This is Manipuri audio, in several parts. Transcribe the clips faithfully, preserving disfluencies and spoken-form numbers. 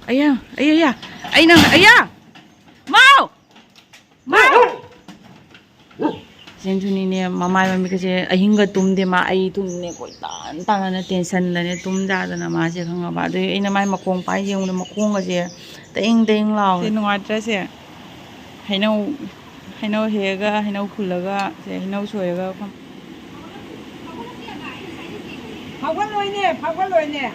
ꯑꯌꯥ, ꯑꯌꯥ, ꯑꯌꯥ, ꯑꯩ ꯅꯪ, ꯑꯌꯥ! ꯃꯥꯎ! ꯃꯥꯎ! ꯁꯦꯟꯁꯨꯅꯤꯅꯦ, ꯃꯃꯥꯏ ꯃꯃꯤꯠꯀꯁꯦ ꯑꯍꯤꯡꯒ ꯇꯨꯝꯗꯦ ꯃꯥ꯫ ꯑꯩ ꯇꯨꯝꯅꯦ ꯀꯣꯏꯇꯥꯟ ꯇꯥꯟꯅꯅ ꯇꯦꯟꯁꯟꯗꯅꯦ ꯇꯨꯝ ꯌꯥꯗꯅ ꯃꯥꯁꯦ, ꯈꯪꯉꯕ? ꯑꯗꯨꯒꯤ ꯑꯩꯅ ꯃꯥꯏ ꯃꯈꯣꯡ ꯄꯥꯏ ꯌꯦꯡꯕꯗ ꯃꯈꯣꯡꯒꯁꯦ ꯇꯦꯡ ꯇꯦꯡ ꯂꯥꯎꯔꯦ꯫ ꯁꯤ ꯅꯨꯡꯉꯥꯏꯇ꯭ꯔꯁꯦ? ꯍꯩꯅꯧ, ꯍꯩꯅꯧ ꯍꯦꯛꯑꯒ, ꯍꯩꯅꯧ ꯈꯨꯜꯂꯒ, ꯁꯦ, ꯍꯩꯅꯧ ꯁꯣꯏꯔꯒ ꯐꯝ-, ꯐꯥꯎꯒꯠꯂꯣꯏꯅꯦ, ꯐꯥꯎꯒꯠꯂꯣꯏꯅꯦ꯫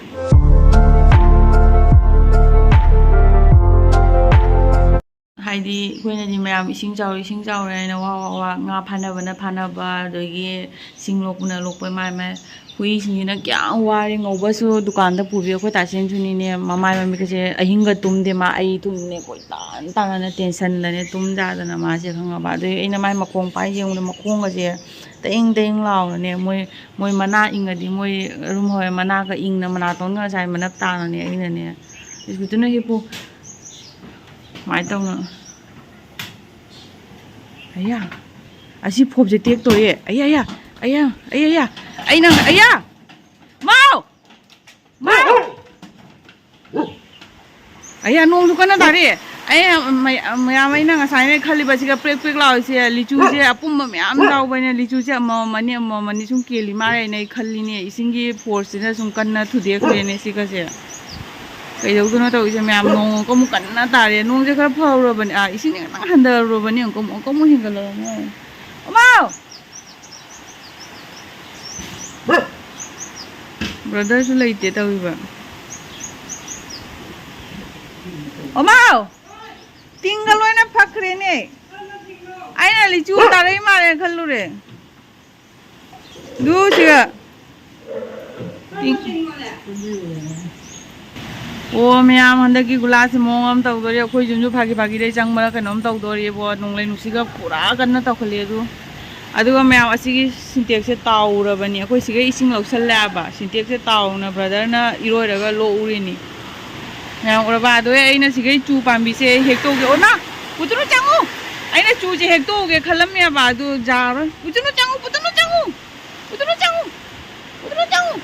ꯍꯥꯏꯗꯤ ꯑꯩꯈꯣꯏꯅꯗꯤ ꯃꯌꯥꯝ ꯏꯁꯤꯡ ꯆꯥꯎꯔꯦ, ꯏꯁꯤꯡ ꯆꯥꯎꯔꯦ ꯍꯥꯏꯅ ꯋꯥ ꯋꯥ ꯋꯥ, ꯉꯥ ꯐꯥꯅꯕꯅ ꯐꯥꯅꯕ, ꯑꯗꯒꯤ ꯁꯤꯡ ꯂꯣꯛꯄꯅ ꯂꯣꯛꯄ, ꯃꯥꯏ ꯃꯥꯏ ꯍꯨꯏꯁꯤꯡꯁꯤꯅ ꯀꯌꯥꯝ ꯋꯥꯔꯦ꯫ ꯉꯧꯕꯁꯨ ꯗꯨꯀꯥꯟꯗ ꯄꯨꯕꯤ, ꯑꯩꯈꯣꯏ ꯇꯥꯆꯦꯟꯁꯨꯅꯤꯅꯦ, ꯃꯃꯥꯏ ꯃꯃꯤꯠꯀꯁꯦ ꯑꯍꯤꯡꯒ ꯇꯨꯝꯗꯦ ꯃꯥ꯫ ꯑꯩ ꯇꯨꯝꯅꯦ ꯀꯣꯏꯇꯥꯟ ꯇꯥꯟꯅꯅ ꯇꯦꯟꯁꯟꯗꯅꯦ ꯇꯨꯝ ꯌꯥꯗꯅ ꯃꯥꯁꯦ, ꯈꯪꯉꯕ? ꯑꯗꯨꯒꯤ ꯑꯩꯅ ꯃꯥꯏ ꯃꯈꯣꯡ ꯄꯥꯏ ꯌꯦꯡꯕꯗ ꯃꯈꯣꯡꯒꯁꯦ ꯇꯦꯡ ꯇꯦꯡ ꯂꯥꯎꯔꯅꯦ꯫ ꯃꯣꯏ, ꯃꯣꯏ ꯃꯅꯥ ꯏꯪꯉꯗꯤ, ꯃꯣꯏ ꯑꯔꯨꯝ ꯍꯧꯔꯦ, ꯃꯅꯥꯒ ꯏꯪꯅ ꯃꯅꯥꯇꯣꯟꯒ ꯉꯁꯥꯏ ꯃꯅꯞ ꯇꯥꯅꯅꯦ ꯑꯩꯅꯅꯦ ꯏꯁꯀꯨꯇꯨꯅ ꯍꯤꯞꯄꯨ꯫ ꯀꯃꯥꯏꯅ ꯇꯧꯅꯣ? ꯑꯌꯥ! ꯑꯁꯤ ꯐꯣꯞꯁꯦ ꯇꯦꯛꯇꯣꯔꯦ꯫ ꯑꯌꯥ, ꯑꯌꯥ! ꯑꯌꯥ! ꯑꯌꯥ, ꯑꯌꯥ! ꯑꯩ ꯅꯪ, ꯑꯌꯥ! ꯃꯥꯎ! ꯃꯥꯎ! ꯑꯌꯥ, ꯅꯣꯡꯁꯨ ꯀꯟꯅ ꯇꯥꯔꯛꯑꯦ꯫ ꯑꯩ ꯃꯌꯥꯝ, ꯑꯩꯅ ꯉꯁꯥꯏꯅ ꯈꯜꯂꯤꯕꯁꯤꯒ ꯄ꯭ꯔꯦꯛ ꯄ꯭ꯔꯦꯛ ꯂꯥꯎꯔꯤꯁꯦ ꯂꯤꯆꯨꯁꯦ ꯑꯄꯨꯝꯕ ꯃꯌꯥꯝ ꯌꯥꯎꯕꯅꯦ꯫ ꯂꯤꯆꯨꯁꯦ ꯑꯃꯃꯝ ꯑꯅꯤ, ꯑꯃꯃꯝ ꯑꯅꯤ ꯁꯨꯝ ꯀꯦꯜꯂꯤ ꯃꯥꯜꯂꯦꯅ ꯑꯩ ꯈꯜꯂꯤꯅꯦ꯫ ꯏꯁꯤꯡꯒꯤ ꯐꯣꯔꯁꯁꯤꯅ ꯁꯨꯝ ꯀꯟꯅ ꯊꯨꯗꯦꯛꯈ꯭ꯔꯦꯅꯦ ꯁꯤꯒꯁꯦ꯫ ꯀꯩꯗꯧꯗꯣꯏꯅꯣ ꯇꯧꯔꯤꯁꯦ ꯃꯌꯥꯝ? ꯅꯣꯡ ꯑꯃꯨꯛꯀ ꯑꯃꯨꯛ ꯀꯟꯅ ꯇꯥꯔꯦ꯫ ꯅꯣꯡꯁꯦ ꯈꯔ ꯐꯍꯧꯔꯕꯅꯦ꯫ ꯑꯥ, ꯏꯁꯤꯡꯁꯦ ꯈꯤꯇꯪ ꯍꯟꯊꯔꯨꯔꯕꯅꯦ꯫ ꯑꯃꯨꯛꯀ ꯑꯃꯨꯛ, ꯑꯃꯨꯛꯀ ꯑꯃꯨꯛ ꯍꯦꯟꯒꯠꯂꯛꯑꯕꯅꯦ꯫ ꯑꯃꯥꯎ! ꯕ꯭ꯔꯗꯔꯁꯨ ꯂꯩꯇꯦ ꯇꯧꯔꯤꯕ꯫ ꯑꯃꯥꯎ! ꯇꯤꯡꯒ ꯂꯣꯏꯅ ꯐꯛꯈ꯭ꯔꯦꯅꯦ꯫ ꯑꯩꯅ ꯂꯤꯆꯨ ꯇꯥꯔꯛꯏ ꯃꯥꯜꯂꯦꯅ ꯈꯜꯂꯨꯔꯦ꯫ ꯑꯗꯨ ꯁꯤꯒ꯫ ꯑꯣ, ꯃꯌꯥꯝ, ꯍꯟꯗꯛꯀꯤ ꯒꯨꯂꯥꯁꯦ ꯃꯑꯣꯡ ꯑꯃ ꯇꯧꯗꯣꯔꯤ꯫ ꯑꯩꯈꯣꯏ ꯌꯨꯝꯁꯨ ꯐꯥꯒꯤ ꯐꯥꯒꯤꯗꯩ ꯆꯪꯕ꯭ꯔꯥ ꯀꯩꯅꯣꯝ ꯇꯧꯗꯣꯔꯤꯕꯣ꯫ ꯅꯣꯡꯂꯩ ꯅꯨꯡꯁꯤꯠꯒ ꯄꯨꯔꯥ ꯀꯟꯅ ꯇꯧꯈꯠꯂꯛꯑꯦ ꯑꯗꯨ꯫ ꯑꯗꯨꯒ ꯃꯌꯥꯝ, ꯑꯁꯤꯒꯤ ꯁꯤꯟꯇꯦꯛꯁꯁꯦ ꯇꯥꯎꯔꯕꯅꯤ꯫ ꯑꯩꯈꯣꯏ ꯁꯤꯒ ꯏꯁꯤꯡ ꯂꯧꯁꯜꯂꯦꯕ꯫ ꯁꯤꯟꯇꯦꯛꯁꯁꯦ ꯇꯥꯎꯅ ꯕ꯭ꯔꯗꯔꯅ ꯏꯔꯣꯏꯔꯒ ꯂꯣꯛꯎꯔꯤꯅꯤ꯫ ꯃꯌꯥꯝ ꯎꯔꯕ? ꯑꯗꯣ ꯑꯩꯅ ꯁꯤꯒꯩ ꯆꯨ ꯄꯥꯝꯕꯤꯁꯦ ꯍꯦꯛꯇꯣꯛꯎꯒꯦ꯫ ꯑꯣ, ꯅ! ꯄꯨꯇꯨꯅꯨ ꯆꯪꯉꯨ! ꯑꯩꯅ ꯆꯨꯁꯦ ꯍꯦꯛꯇꯣꯛꯎꯒꯦ ꯈꯜꯂꯝꯃꯦꯕ꯫ ꯑꯗꯨ ꯌꯥꯔꯣꯏ꯫ ꯄꯨꯇꯨꯅꯨ ꯆꯪꯉꯨ! ꯄꯨꯇꯨꯅꯨ ꯆꯪꯉꯨ! ꯄꯨꯇꯨꯅꯨ ꯆꯪꯉꯨ! ꯄꯨꯇꯨꯅꯨ ꯆꯪꯉꯨ!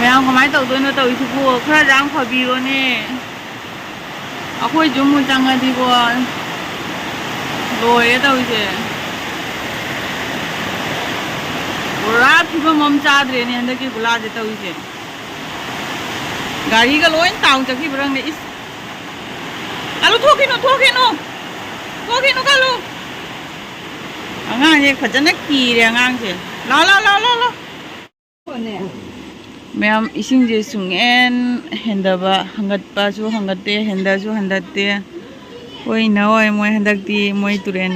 ꯃꯌꯥꯝ ꯀꯃꯥꯏꯅ ꯇꯧꯗꯣꯏꯅꯣ ꯇꯧꯔꯤꯁꯤꯕꯨ? ꯈꯔ ꯌꯥꯝ ꯐꯕꯤꯔꯣꯅꯦ꯫ ꯑꯩꯈꯣꯏꯁꯨ ꯑꯃꯨꯛ ꯆꯪꯉꯗꯤꯀꯣ, ꯂꯣꯏꯔꯦ ꯇꯧꯔꯤꯁꯦ꯫ ꯄꯨꯔꯥ ꯐꯤꯕꯝ ꯑꯃ ꯆꯥꯗ꯭ꯔꯦꯅꯦ ꯍꯟꯗꯛꯀꯤ ꯒꯨꯂꯥꯁꯦ ꯇꯧꯔꯤꯁꯦ꯫ ꯒꯥꯔꯤꯒ ꯂꯣꯏ ꯇꯥꯎ ꯆꯠꯈꯤꯕ꯭ꯔꯪꯅꯦ? ꯏꯁ! ꯀꯜꯂꯨ, ꯊꯣꯛꯈꯤꯅꯨ, ꯊꯣꯛꯈꯤꯅꯨ! ꯊꯣꯛꯈꯤꯅꯨ, ꯀꯜꯂꯨ! ꯑꯉꯥꯡꯁꯦ ꯐꯖꯅ ꯀꯤꯔꯦ ꯑꯉꯥꯡꯁꯦ꯫ ꯂꯥꯎ, ꯂꯥꯎ, ꯂꯥꯎ, ꯂꯥꯎ, ꯂꯥꯎ! ꯃꯌꯥꯝ, ꯏꯁꯤꯡꯁꯦ ꯁꯨꯡꯍꯦꯟ ꯍꯦꯟꯗꯕ, ꯍꯪꯒꯠꯄꯁꯨ ꯍꯪꯒꯠꯇꯦ, ꯍꯦꯟꯗꯁꯨ ꯍꯟꯗꯠꯇꯦ꯫ ꯍꯣꯏ, ꯅꯍꯣꯏ, ꯃꯣꯏ ꯍꯟꯗꯛꯇꯤ ꯃꯣꯏ ꯇꯨꯔꯦꯟ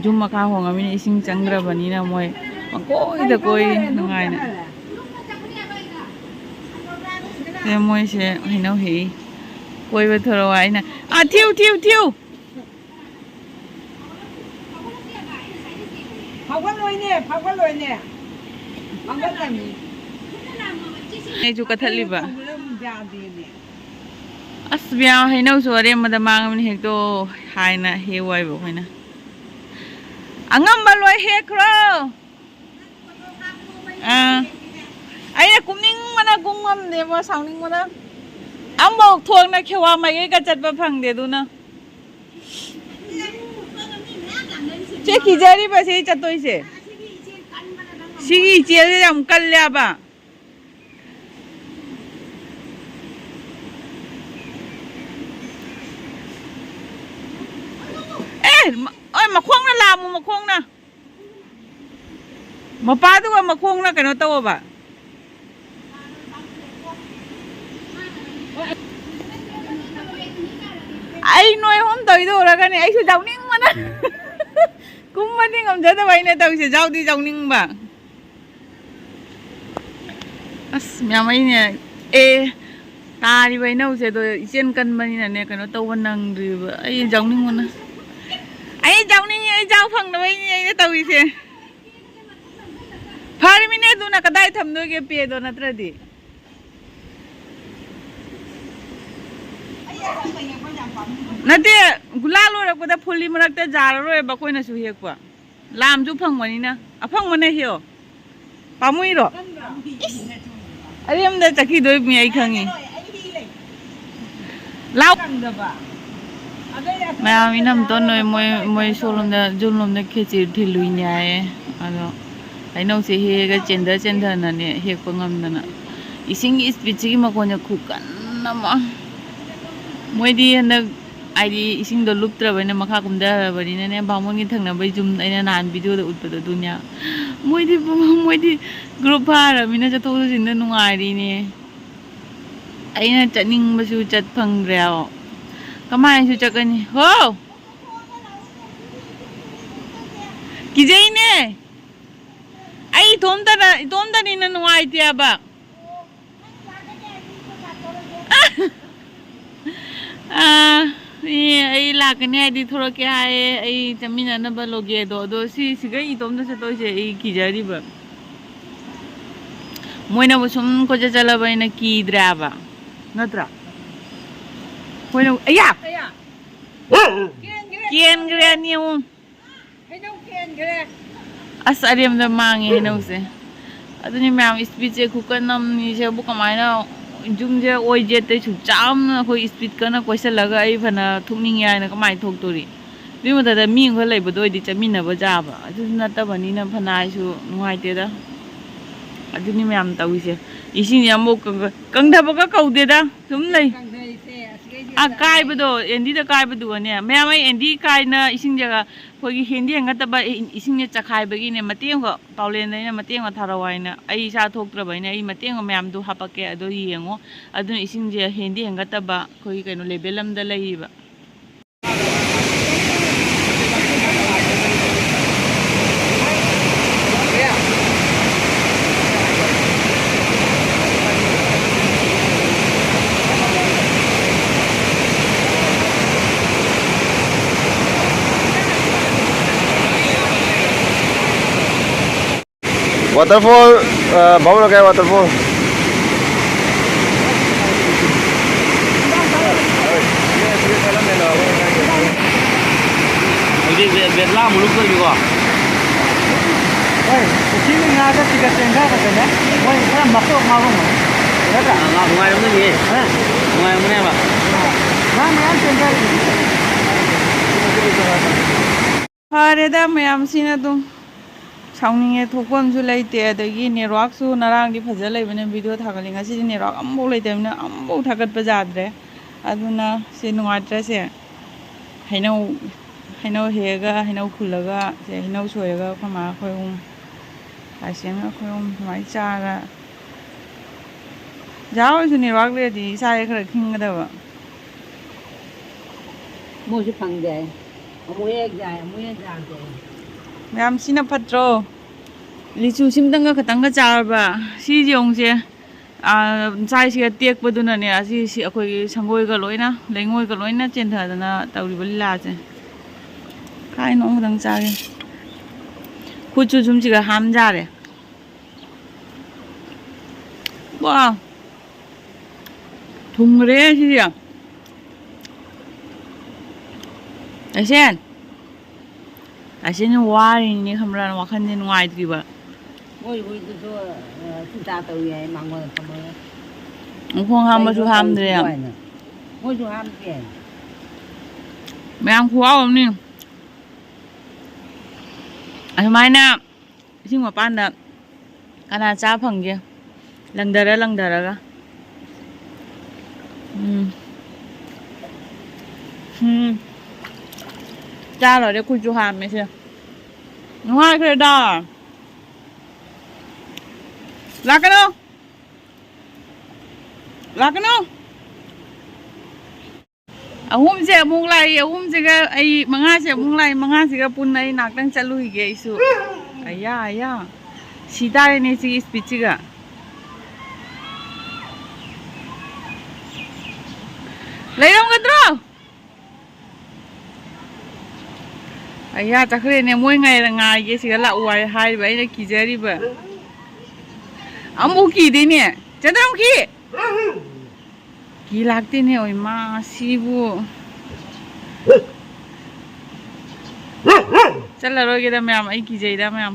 ꯌꯨꯝ ꯃꯈꯥ ꯍꯣꯡꯉꯃꯤꯅ ꯏꯁꯤꯡ ꯆꯪꯗ꯭ꯔꯕꯅꯤꯅ ꯃꯣꯏ ꯄꯪꯀꯣꯏꯗ ꯀꯣꯏ ꯅꯨꯡꯉꯥꯏꯅ꯫ ꯁꯦ ꯃꯣꯏꯁꯦ ꯍꯩꯅꯧ ꯍꯦꯛꯏ꯫ ꯀꯣꯏꯕ ꯊꯣꯔꯛꯑꯣ ꯍꯥꯏꯅ꯫ ꯑꯥ, ꯊꯤꯌꯨ, ꯊꯤꯌꯨ, ꯊꯤꯌꯨ! ꯐꯥꯎꯒꯠꯂꯣꯏꯅꯦ, ꯐꯥꯎꯒꯠꯂꯣꯏꯅꯦ꯫ ꯐꯥꯎꯒꯠꯂꯝꯃꯤ꯫ ꯑꯩꯁꯨ ꯀꯠꯊꯠꯂꯤꯕ꯫ ꯐꯥꯎꯒꯠꯂꯝꯃꯤ ꯌꯥꯗꯦꯅꯦ꯫ ꯑꯁ, ꯕꯤꯌꯥ, ꯍꯩꯅꯧꯁꯨ ꯑꯔꯦꯝꯕꯗ ꯃꯥꯡꯉꯕꯅꯤ, ꯍꯦꯛꯇꯣ ꯍꯥꯏꯅ ꯍꯦꯛꯎ ꯍꯥꯏꯕ ꯑꯩꯈꯣꯏꯅ꯫ ꯑꯉꯝꯕ ꯂꯣꯏ ꯍꯦꯛꯈ꯭ꯔꯣ꯫ ꯑꯥ꯫ ꯑꯩꯅ ꯀꯨꯝꯅꯤꯡꯕꯅ ꯀꯨꯝ ꯉꯝꯗꯦꯕꯣ, ꯁꯥꯎꯅꯤꯡꯕꯅ꯫ ꯑꯃꯐꯥꯎ ꯊꯣꯡꯅ ꯈꯦꯋꯥ ꯃꯥꯏꯀꯩꯒ ꯆꯠꯄ ꯐꯪꯗꯦ ꯑꯗꯨꯅ꯫ ꯆꯦ, ꯀꯤꯖꯔꯤꯕ ꯁꯤ ꯆꯠꯇꯣꯏꯁꯦ꯫ ꯁꯤꯒꯤ ꯏꯆꯦꯁꯦ ꯌꯥꯝ ꯀꯜꯂꯦꯕ꯫ ꯑꯦ, ꯃ-, ꯑꯣꯏ, ꯃꯈꯣꯡꯅ ꯂꯥꯝꯃꯨ, ꯃꯈꯣꯡꯅ꯫ ꯃꯄꯥꯗꯨꯒ ꯃꯈꯣꯡꯅ ꯀꯩꯅꯣ ꯇꯧꯑꯣꯕ꯫ ꯑꯩ ꯅꯣꯏ ꯑꯍꯨꯝ ꯇꯧꯔꯤꯗꯣ ꯎꯔꯒꯅꯦ ꯑꯩꯁꯨ ꯌꯥꯎꯅꯤꯡꯕꯅ꯫ ꯀꯨꯝꯕꯗꯤ ꯉꯝꯖꯗꯕ ꯑꯩꯅ ꯇꯧꯔꯤꯁꯦ, ꯌꯥꯎꯗꯤ ꯌꯥꯎꯅꯤꯡꯕ꯫ ꯑꯁ, ꯃꯌꯥꯝ ꯑꯩꯅꯦ, ꯑꯦ, ꯇꯥꯔꯤꯕ ꯍꯩꯅꯧꯁꯦ ꯑꯗꯣ ꯏꯆꯦꯟ ꯀꯟꯕꯅꯤꯅꯅꯦ ꯀꯩꯅꯣ ꯇꯧꯕ ꯅꯪꯗ꯭ꯔꯤꯕ꯫ ꯑꯩ ꯌꯥꯎꯅꯤꯡꯕꯅ꯫ ꯑꯩ ꯌꯥꯎꯅꯤꯡꯉꯤ, ꯑꯩ ꯆꯥ ꯐꯪꯗꯕꯩꯅꯦ ꯑꯩꯅ ꯇꯧꯔꯤꯁꯦ꯫ ꯐꯔꯃꯤꯅꯦ ꯑꯗꯨꯅ ꯀꯗꯥꯏ ꯊꯝꯗꯣꯏꯒꯦ ꯄꯦꯗꯣ ꯅꯠꯇ꯭ꯔꯗꯤ? ꯅꯠꯇꯦ, ꯒꯨꯂꯥ ꯂꯣꯏꯔꯛꯄꯗ ꯐꯨꯜꯂꯤ ꯃꯔꯛꯇ ꯌꯥꯔꯔꯣꯏꯕ ꯑꯩꯈꯣꯏꯅꯁꯨ ꯍꯦꯛꯄ꯫ ꯂꯥꯝꯁꯨ ꯐꯪꯕꯅꯤꯅ꯫ ꯑꯐꯪꯕꯅ ꯍꯦꯛꯑꯣ꯫ ꯄꯥꯝꯃꯨꯏꯔꯣ? ꯏꯁ! ꯑꯔꯦꯝꯕꯗ ꯆꯠꯈꯤꯗꯣꯏ ꯃꯤ ꯑꯩ ꯈꯪꯉꯤ꯫ ꯂꯥꯎ꯫ ꯃꯌꯥꯝ ꯏꯅꯝꯇꯣꯟ ꯅꯣꯏ ꯃꯣꯏ, ꯃꯣꯏ ꯁꯣꯝꯂꯣꯝꯗ, ꯖꯨꯟ ꯂꯣꯝꯗ ꯈꯦꯆꯤ ꯊꯤꯜꯂꯨꯏꯅꯦ ꯍꯥꯏꯌꯦ꯫ ꯑꯗꯣ ꯍꯩꯅꯧꯁꯦ ꯍꯦꯛꯑꯒ ꯆꯦꯟꯊ ꯆꯦꯟꯊꯅꯅꯦ ꯍꯦꯛꯄ ꯉꯝꯗꯅ꯫ ꯏꯁꯤꯡꯒꯤ ꯏꯁꯄꯤꯠꯁꯤꯒꯤ ꯃꯈꯣꯟꯁꯦ ꯈꯨꯀꯟ ꯑꯃ꯫ ꯃꯣꯏꯗꯤ ꯍꯟꯗꯛ ꯍꯥꯏꯗꯤ ꯏꯁꯤꯡꯗꯣ ꯂꯨꯞꯇ꯭ꯔꯕꯅꯤꯅ ꯃꯈꯥ ꯀꯨꯝꯊꯔꯕꯅꯤꯅꯅꯦ, ꯕꯥꯃꯣꯟꯒꯤ ꯊꯪꯅꯕꯩ ꯌꯨꯝ ꯑꯩꯅ ꯅꯍꯥꯟ ꯚꯤꯗꯤꯑꯣꯗ ꯎꯠꯄꯗꯣ ꯑꯗꯨꯅꯦ꯫ ꯃꯣꯏꯗꯤ, ꯃꯣꯏꯗꯤ ꯒ꯭ꯔꯨꯞ ꯐꯥꯔꯕꯅꯤꯅ ꯆꯠꯊꯣꯛ ꯆꯠꯁꯤꯟꯗ ꯅꯨꯡꯉꯥꯏꯔꯤꯅꯦ꯫ ꯑꯩꯅ ꯆꯠꯅꯤꯡꯕꯁꯨ ꯆꯠ ꯐꯪꯗ꯭ꯔꯦ ꯍꯥꯏꯕ꯫ ꯀꯃꯥꯏꯅꯁꯨ ꯆꯠꯀꯅꯤ? ꯍꯣ! ꯀꯤꯖꯩꯅꯦ꯫ ꯑꯩ ꯏꯇꯣꯝꯇꯅ, ꯏꯇꯣꯝꯇꯅꯤꯅ ꯅꯨꯡꯉꯥꯏꯇꯦꯕ꯫ ꯑꯥ, ꯑꯦ, ꯑꯩ ꯂꯥꯛꯀꯅꯤ ꯍꯥꯏꯗꯤ ꯊꯣꯛꯂꯛꯀꯦ ꯍꯥꯏꯌꯦ꯫ ꯑꯩ ꯆꯠꯃꯤꯟꯅꯅꯕ ꯂꯣꯒꯦꯗꯣ꯫ ꯑꯗꯣ ꯁꯤ, ꯁꯤꯒꯩ ꯏꯇꯣꯝꯇ ꯆꯠꯇꯣꯏꯁꯦ ꯑꯩ ꯀꯤꯖꯔꯤꯕ꯫ ꯃꯣꯏꯅꯕꯨ ꯁꯨꯝ ꯀꯣꯏꯆꯠ ꯆꯠꯂꯕ ꯑꯩꯅ ꯀꯤꯗ꯭ꯔꯦꯕ꯫ ꯅꯠꯇ꯭ꯔꯥ? ꯃꯣꯏꯅ, ꯑꯌꯥ! ꯀꯦꯟꯈ꯭ꯔꯦ꯫ ꯀꯦꯟꯈ꯭ꯔꯦ ꯑꯅꯤ ꯑꯍꯨꯝ꯫ ꯍꯩꯅꯧ ꯀꯦꯟꯈ꯭ꯔꯦ꯫ ꯑꯁ, ꯑꯔꯦꯝꯕꯗ ꯃꯥꯡꯉꯦ ꯍꯩꯅꯧꯁꯦ꯫ ꯑꯗꯨꯅꯤ ꯃꯌꯥꯝ, ꯏꯁꯄꯤꯠꯁꯦ ꯈꯨꯀꯟ ꯑꯃꯅꯤ꯫ ꯁꯤꯕꯨ ꯀꯃꯥꯏꯅ ꯌꯨꯝꯁꯦ ꯑꯣꯏ ꯖꯦꯠꯇꯩ ꯁꯨꯛ ꯆꯥꯝꯅ ꯑꯩꯈꯣꯏ ꯏꯁꯄꯤꯠ ꯀꯟꯅ ꯀꯣꯏꯁꯜꯂꯒ ꯑꯩ ꯐꯅ ꯊꯣꯛꯅꯤꯡꯉꯦ ꯍꯥꯏꯅ ꯀꯃꯥꯏꯅ ꯊꯣꯛꯇꯣꯔꯤ? ꯑꯗꯨꯏ ꯃꯊꯛꯇ ꯃꯤ ꯑꯃꯈꯛ ꯂꯩꯕꯗꯣ ꯑꯣꯏꯗꯤ ꯆꯠꯃꯤꯟꯅꯕ ꯌꯥꯕ꯫ ꯑꯗꯨꯁꯨ ꯅꯠꯇꯕꯅꯤꯅ ꯐꯅ ꯍꯥꯏꯁꯨ ꯅꯨꯡꯉꯥꯏꯇꯦꯗ꯫ ꯑꯗꯨꯅꯤ ꯃꯌꯥꯝ ꯇꯧꯔꯤꯁꯦ꯫ ꯏꯁꯤꯡꯁꯦ ꯑꯃꯨꯛ ꯀꯪ-, ꯀꯪꯊꯕꯒ ꯀꯧꯗꯦꯗ꯫ ꯁꯨꯝ ꯂꯩ꯫ ꯀꯪꯊꯩꯁꯦ ꯑꯁꯤꯒꯩꯗꯤ ꯑ, ꯀꯥꯏꯕꯗꯣ, ꯑꯦꯟꯗꯤꯗ ꯀꯥꯏꯕꯗꯨꯒꯅꯦ, ꯃꯌꯥꯝ ꯑꯩ ꯑꯦꯟꯗꯤ ꯀꯥꯏꯅ ꯏꯁꯤꯡꯁꯦ ꯑꯩꯈꯣꯏꯒꯤ ꯍꯦꯟꯗꯤ ꯍꯦꯟꯒꯠꯇꯕ ꯏ-, ꯏꯁꯤꯡꯁꯦ ꯆꯈꯥꯏꯕꯒꯤꯅꯦ, ꯃꯇꯦꯛ ꯑꯃꯈꯛ ꯄꯥꯎꯂꯦꯟꯗ ꯑꯩꯅ ꯃꯇꯦꯛ ꯑꯃ ꯊꯥꯔꯛꯑꯣ ꯍꯥꯏꯅ, ꯑꯩ ꯏꯁꯥ ꯊꯣꯛꯇ꯭ꯔꯕꯅꯤꯅ ꯑꯩ ꯃꯇꯦꯛ ꯑꯃ ꯃꯌꯥꯝꯗꯨ ꯍꯥꯄꯛꯀꯦ, ꯑꯗꯣ ꯌꯦꯡꯉꯣ꯫ ꯑꯗꯨꯅ ꯏꯁꯤꯡꯁꯦ ꯍꯦꯟꯗꯤ ꯍꯦꯟꯒꯠꯇꯕ ꯑꯩꯈꯣꯏꯒꯤ ꯀꯩꯅꯣ ꯂꯦꯕꯦꯜ ꯑꯃꯗ ꯂꯩꯔꯤꯕ꯫ Waterfall, uh, Bhawan Lok Waterfall. ꯍꯧꯖꯤꯛ ꯕꯦ-, ꯕꯦꯠꯂꯥ ꯑꯃꯨꯛ ꯂꯨꯞꯇꯣꯏꯅꯤꯀꯣ꯫ ꯍꯣꯏ, ꯏꯁꯤꯡ ꯉꯥꯗ ꯇꯤꯀꯦꯠ ꯆꯦꯟꯊꯕꯗꯅꯦ, ꯃꯣꯏ ꯈꯔ ꯃꯀꯣꯛ ꯉꯥꯎꯔꯝꯒꯅꯤ꯫ ꯅꯠꯇ꯭ꯔꯥ? ꯑꯥ, ꯉꯥꯎ-, ꯅꯨꯡꯉꯥꯏꯔꯝꯒꯅꯤꯌꯦ꯫ ꯑꯥ꯫ ꯅꯨꯡꯉꯥꯏꯔꯝꯒꯅꯦꯕ꯫ ꯉꯥ ꯃꯌꯥꯝ ꯆꯦꯟꯊꯔꯛꯏ꯫ ꯐꯔꯦꯗ, ꯃꯌꯥꯝꯁꯤꯅ ꯑꯗꯨꯝ ꯁꯥꯎꯅꯤꯡꯉꯦ, ꯊꯣꯛꯄ ꯑꯃꯁꯨ ꯂꯩꯇꯦ꯫ ꯑꯗꯒꯤ ꯅꯦꯠꯋꯥꯛꯁꯨ ꯉꯔꯥꯡꯗꯤ ꯐꯖ ꯂꯩꯕꯅꯦ, ꯚꯤꯗꯤꯑꯣ ꯊꯥꯒꯠꯂꯤ꯫ ꯉꯁꯤꯗꯤ ꯅꯦꯠꯋꯥꯛ ꯑꯃꯐꯥꯎ ꯂꯩꯇꯕꯅꯤꯅ ꯑꯃꯐꯥꯎ ꯊꯥꯒꯠꯄ ꯌꯥꯗ꯭ꯔꯦ꯫ ꯑꯗꯨꯅ ꯁꯤ ꯅꯨꯡꯉꯥꯏꯇ꯭ꯔꯁꯦ꯫ ꯍꯩꯅꯧ, ꯍꯩꯅꯧ ꯍꯦꯛꯑꯒ, ꯍꯩꯅꯧ ꯈꯨꯜꯂꯒ, ꯁꯦ ꯍꯩꯅꯧ ꯁꯣꯏꯔꯒ ꯑꯩꯈꯣꯏ ꯃꯥ ꯑꯩꯈꯣꯏ ꯑꯍꯨꯝ, ꯂꯥꯏꯁꯦꯝꯒ ꯑꯩꯈꯣꯏ ꯑꯍꯨꯝ ꯁꯨꯃꯥꯏꯅ ꯆꯥꯔꯒ, ꯖꯥ ꯍꯣꯏꯁꯨ ꯅꯦꯠꯋꯥꯛ ꯂꯩꯔꯗꯤ ꯏꯁꯥꯁꯦ ꯈꯔ ꯈꯤꯡꯒꯗꯕ꯫ ꯃꯣꯏꯁꯨ ꯐꯪꯗꯦ ꯍꯥꯏ꯫ ꯑꯃꯨꯛ ꯍꯦꯛ ꯌꯥꯏ, ꯑꯃꯨꯛ ꯍꯦꯛ ꯌꯥꯗꯦ꯫ ꯃꯌꯥꯝ ꯁꯤꯅ ꯐꯠꯇ꯭ꯔꯣ? ꯂꯤꯆꯨ ꯁꯤꯝꯇꯪꯒ ꯈꯇꯪꯒ ꯆꯥꯔꯕ? ꯁꯤꯁꯦ ꯌꯦꯡꯉꯨꯁꯦ꯫ ꯑꯥ, ꯆꯥꯏꯁꯤꯒ ꯇꯦꯛꯄꯗꯨꯅꯅꯦ, ꯑꯁꯤ, ꯁꯤ ꯑꯩꯈꯣꯏꯒꯤ ꯁꯪꯒꯣꯏꯒ ꯂꯣꯏꯅ, ꯂꯩꯉꯣꯏꯒ ꯂꯣꯏꯅ ꯆꯦꯟꯊꯗꯅ ꯇꯧꯔꯤꯕ ꯂꯤꯂꯥꯁꯦ꯫ ꯈꯥꯏ ꯅꯣꯡ ꯈꯇꯪ ꯆꯥꯒꯦ꯫ ꯈꯨꯠꯁꯨ ꯁꯨꯝꯁꯤꯒ ꯍꯥꯝꯖꯥꯔꯦ꯫ ꯋꯥ! ꯊꯨꯝꯈ꯭ꯔꯦ ꯁꯤꯗꯤ꯫ ꯑꯁꯦꯟ! ꯑꯁꯤꯅ ꯋꯥꯔꯤꯅꯤꯅꯦ, ꯈꯪꯕ꯭ꯔꯥ? ꯋꯥꯈꯜꯁꯦ ꯅꯨꯡꯉꯥꯏꯇ꯭ꯔꯤꯕ꯫ ꯃꯣꯏ ꯍꯨꯏꯗꯨꯁꯨ, ꯑ, ꯆꯤꯟꯇꯥ ꯇꯧꯏ ꯍꯥꯏ, ꯃꯥꯡꯒꯣꯟꯗ ꯊꯝꯃꯒ꯫ ꯃꯈꯣꯡ ꯍꯥꯝꯕꯁꯨ ꯀꯩꯅꯣ ꯍꯥꯝꯗ꯭ꯔꯦ꯫ ꯇꯧꯔꯤꯁꯤꯕꯣ ꯍꯥꯏꯅ꯫ ꯃꯣꯏꯁꯨ ꯍꯥꯝꯗꯦ ꯍꯥꯏ꯫ ꯃꯌꯥꯝ ꯈꯨꯍꯥꯎ ꯑꯃꯅꯤ꯫ ꯑꯗꯨꯃꯥꯏꯅ ꯏꯁꯤꯡ ꯃꯄꯥꯟꯗ ꯀꯅꯥ ꯆꯥ ꯐꯪꯒꯦ? ꯂꯪꯗꯔ ꯂꯪꯗꯔꯒ꯫ ꯎꯝ꯫ ꯎꯝ꯫ ꯆꯥ ꯂꯣꯏꯔꯦ, ꯈꯨꯠꯁꯨ ꯍꯥꯝꯃꯦ ꯁꯦ꯫ ꯅꯨꯡꯉꯥꯏꯈ꯭ꯔꯦꯗ꯫ ꯂꯥꯛꯀꯅꯣ꯫ ꯂꯥꯛꯀꯅꯣ꯫ ꯑꯍꯨꯝꯁꯦ ꯑꯃꯨꯛ ꯂꯥꯛꯏ, ꯑꯍꯨꯝꯁꯤꯒ ꯑꯩ ꯃꯉꯥꯁꯦ ꯑꯃꯨꯛ ꯂꯥꯛꯏ, ꯃꯉꯥꯁꯤꯒ ꯄꯨꯟꯅ ꯑꯩ ꯉꯥꯛꯇꯪ ꯆꯠꯂꯨꯈꯤꯒꯦ ꯑꯩꯁꯨ꯫ ꯑꯌꯥ, ꯑꯌꯥ꯫ ꯁꯤ ꯇꯥꯔꯦꯅꯦ ꯁꯤꯒꯤ ꯏꯁꯄꯤꯠꯁꯤꯒ꯫ ꯂꯩꯔꯝꯒꯗ꯭ꯔꯣ? ꯑꯌꯥ, ꯆꯠꯈ꯭ꯔꯦꯅꯦ꯫ ꯃꯣꯏ ꯉꯥꯏꯔ-, ꯉꯥꯏꯒꯦ ꯁꯤꯒ ꯂꯥꯛꯎ ꯍꯥꯏ-, ꯍꯥꯏꯔꯤꯕ ꯑꯩꯅ ꯀꯤꯖꯔꯤꯕ꯫ ꯑꯃꯨꯛ ꯀꯤꯗꯦꯅꯦ꯫ ꯆꯟꯗ꯭ꯔꯃꯨꯈꯤ! ꯀꯤ ꯂꯥꯛꯇꯦꯅꯦ, ꯑꯣꯏ ꯃꯥ ꯁꯤꯕꯨ꯫ ꯆꯠꯂꯔꯣꯏꯒꯦꯗ ꯃꯌꯥꯝ, ꯑꯩ ꯀꯤꯖꯩꯗ ꯃꯌꯥꯝ꯫